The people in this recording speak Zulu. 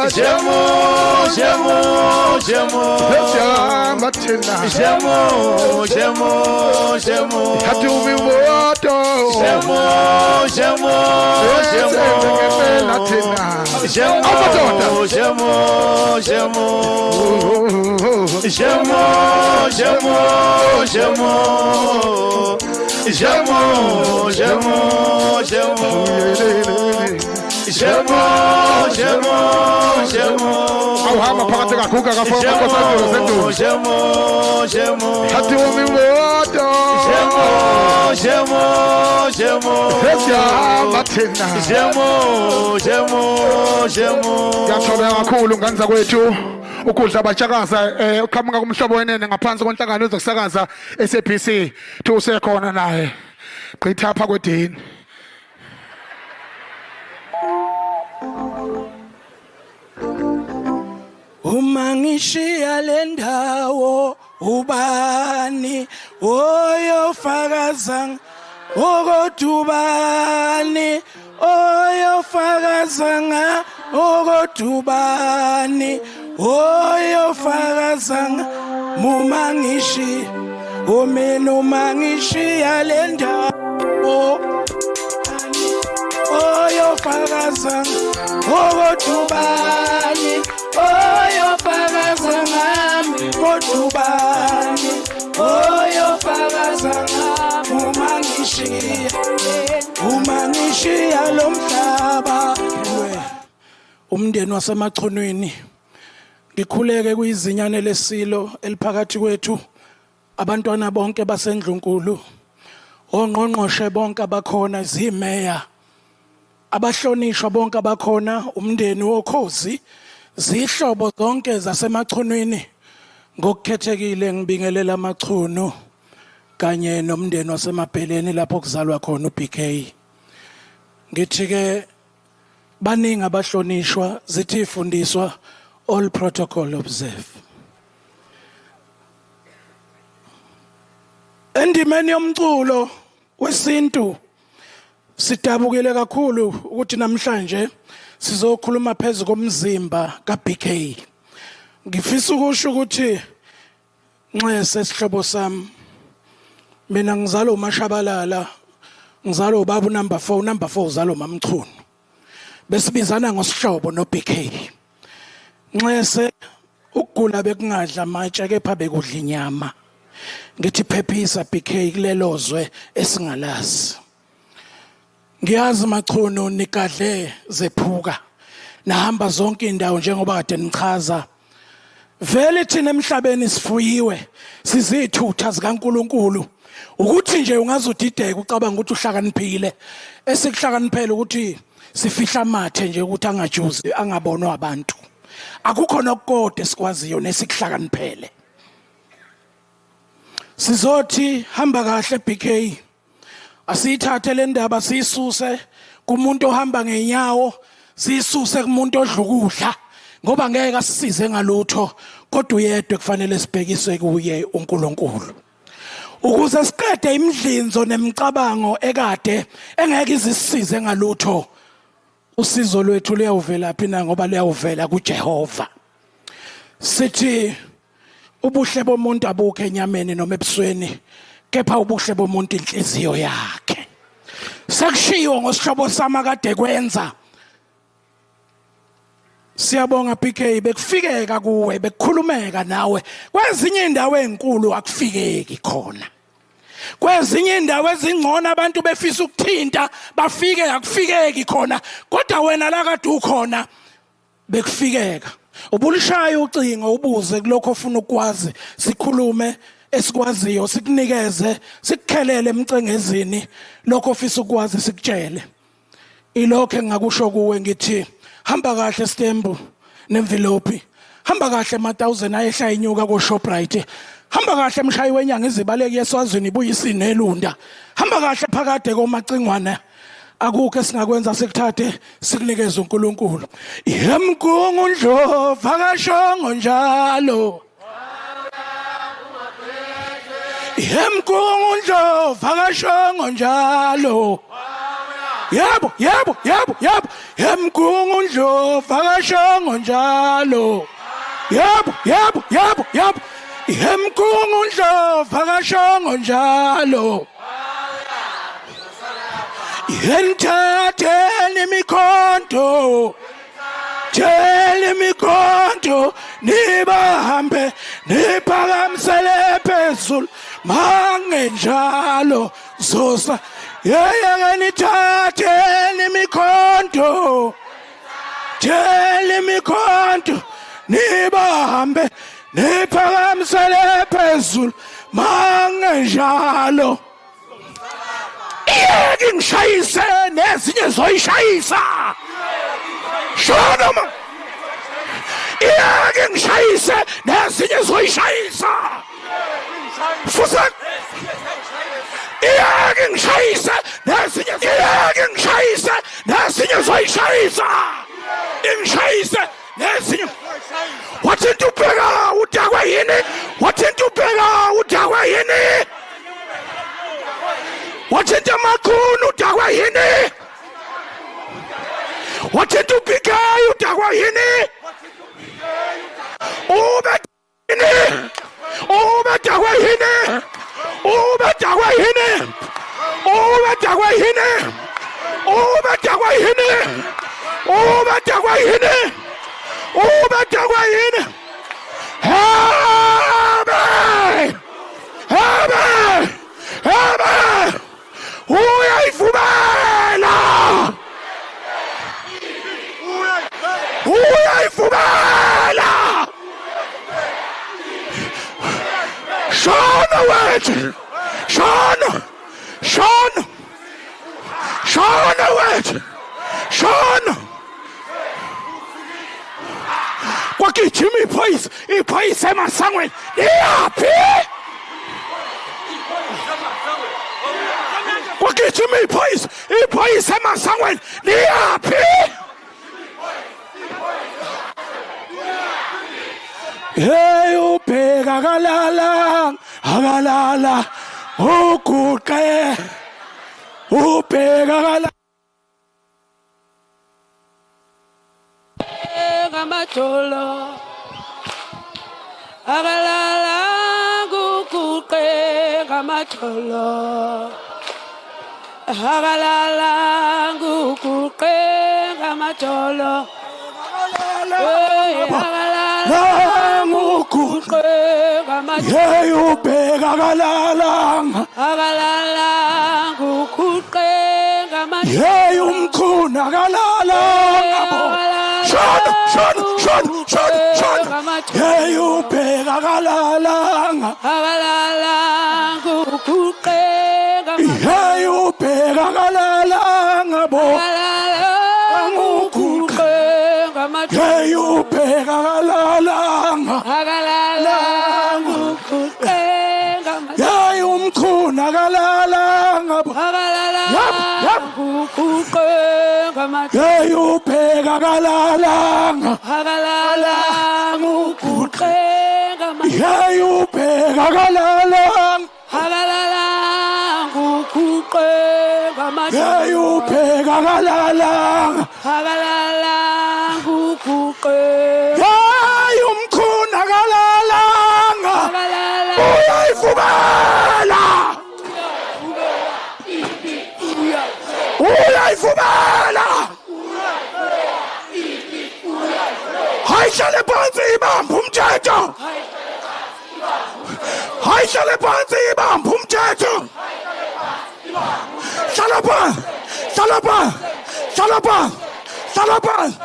Jemo, jemo, jemo. Sesihamba thina. Jemo, jemo, jemo. Hatumi moto. Jemo, jemo, jemo. Ngempela thina. Jemo, Amadoda. jemo, jemo. Jemo, jemo, jemo. Jemo, jemo, jemo. Jemo, jemo, jemo. Awuhamba phakathi kaguga kafaka amakhosazulu sendulo. Jemo, jemo. Hatumi moto. Jemo, jemo, jemo. Sesihamba thina. Jemo, jemo, jemo. Ngiyathola kakhulu ngane zakwethu. Ukudla batshakaza uqhamuka kumhlobo wenene ngaphansi kwenhlangano ezokusakaza SABC thi usekhona naye gqitha apha kwedini. Uma ngishiya le ndawo ubani oyofakaza okodubani oyofakaza nga okodubani oyofakaza uma ngishiya umina uma ngishiya le ndawo oyofakaza okodubani oyofakaza ngami kodubani oyofakaza ngami uma ngishiya lo mhlaba. Umndeni waseMachunwini, ngikhuleke kuyizinyane lesilo eliphakathi kwethu, abantwana bonke basendlunkulu, ongqongqoshe bonke abakhona, zimeya, abahlonishwa bonke abakhona, umndeni wokhozi, zihlobo zonke zaseMachunwini. Ngokukhethekile ngibingelela amaChunu kanye nomndeni waseMabheleni lapho kuzalwa khona uBK. Ngithi ke baningi abahlonishwa, zithi ifundiswa all protocol observe. Endimeni yomculo wesintu sidabukile kakhulu ukuthi namhlanje sizokhuluma phezulu komzimba kaBK. Ngifisa ukusho ukuthi nxese sihlobo sami, mina ngizalwa uMashabalala, ngizalwa ubaba number 4, number 4 uzalwa uMamchunu, besibizana ngosihlobo noBK. Nxese ukugula bekungadla matshe kepha bekudla inyama. Ngithi phephisa BK kulelo zwe esingalazi. Ngiyazi Machunu nigadle zephuka, nahamba zonke indawo njengoba kade nichaza. Vele thina emhlabeni sifuyiwe, sizithutha zikaNkuluNkulu. Ukuthi nje ungazudideka ucabanga ukuthi uhlakaniphile, esikuhlakaniphela ukuthi sifihla amathe nje ukuthi angajuzi angabonwa abantu. Akukho nokukodwa esikwaziyo nesikuhlakaniphele. Sizothi hamba kahle BK. Asiyithathe le ndaba siyisuse kumuntu ohamba ngenyawo, siyisuse kumuntu odla ukudla, ngoba ngeke asisize ngalutho, kodwa uyedwa kufanele sibhekiswe kuye uNkulunkulu. Ukuze siqede imidlinzo nemicabango ekade engeke izisize ngalutho, usizo lwethu luyawuvela phi na? Ngoba luyawuvela kuJehova. Sithi ubuhle bomuntu abukho enyameni noma ebusweni, kepha ubuhle bomuntu inhliziyo yakhe. Sekushiwo ngosihlobo sami kade kwenza. Siyabonga BK, bekufikeka kuwe, bekukhulumeka nawe. Kwezinye indawo ezinkulu akufikeki khona. Kwezinye indawo ezingcono abantu befisa ukuthinta bafike, akufikeki khona. Kodwa wena la kade ukhona bekufikeka. Ubulishaya ucingo ubuze kulokho ofuna ukwazi, sikhulume esikwaziyo, sikunikeze, sikukhelele emcengezini lokho ofisa ukwazi sikutshele. Ilokho engakusho kuwe, ngithi hamba kahle Stembu nemvilophi, hamba kahle ma-1000 ayehla inyuka ko Shoprite, hamba kahle mshayi wenyanga izibaleki eswazini ibuyisa inelunda, hamba kahle phakade komacingwane. Akukho esingakwenza, sikuthathe sikunikeze uNkulunkulu. Yemkungu ndlovu akashongo njalo, yemkungu ndlovu akashongo njalo. Yebo, yebo, yebo, yebo. Emgungundlovu akashongo njalo. Yebo, yebo, yebo, yebo. Emgungundlovu akashongo njalo. Yenithatheni imikhonto, thela imikhonto, nibahambe niphakamisele phezulu mangenjalo zosa. Yeyeke nithatheni imikhonto, thela imikhonto, nibahambe niphakamisele phezulu mangenjalo. Iyeke ngishayise nezinye zoyishayisa. Shona ma. Iyeke ngishayise nezinye zoyishayisa. Futhi iyeke ngishayise nezinye, iyeke ngishayise nezinye zoyishayisa. Ingishayise nezinye. Wathinta ubheka udakwe yini? Wathinta ubheka udakwe yini? Wathinta amakhunu udakwe yini? Wathinta uBK udakwe yini? Ube yini? Ubedakwe yini? Ubedakwe yini? Ubedakwe yini? Ubedakwe yini? Ubedakwe yini? Ubedakwe yini? Habe! Habe! Habe! Uyayivumela! Uyayivumela! Shona wethu! Shona! Shona! Shona wethu! Shona! Kwagijima iphoyisa, iphoyisa emasangweni. Liyaphi? Kwagijima iphoyisa, iphoyisa emasangweni. Liyaphi? Hey ubheka kalala akalala uguqe ubheka kalala ngamadolo akalala kuguqe ngamadolo akalala kuguqe ngamadolo akalala nguguqe kuguqe ngamadolo Hey ubheka kalalanga akalala kuguqe ngamadolo Hey umkhuna kalalanga bo Shona shona shona shona shona Hey ubheka kalalanga akalala kuguqe ngamadolo Hey ubheka kalalanga bo Hey ubheka kalalanga Hey umkhuna kalalanga bo Hey ubheka kalalanga Hey ubheka kalalanga Hey ubheka kalalanga Hey umkhuna kalalanga Uyayivumela Uyayivumela Hayihlale phansi ibambe umthetho Hayihlale phansi ibambe umthetho Hlala phansi hlala phansi hlala phansi hlala phansi.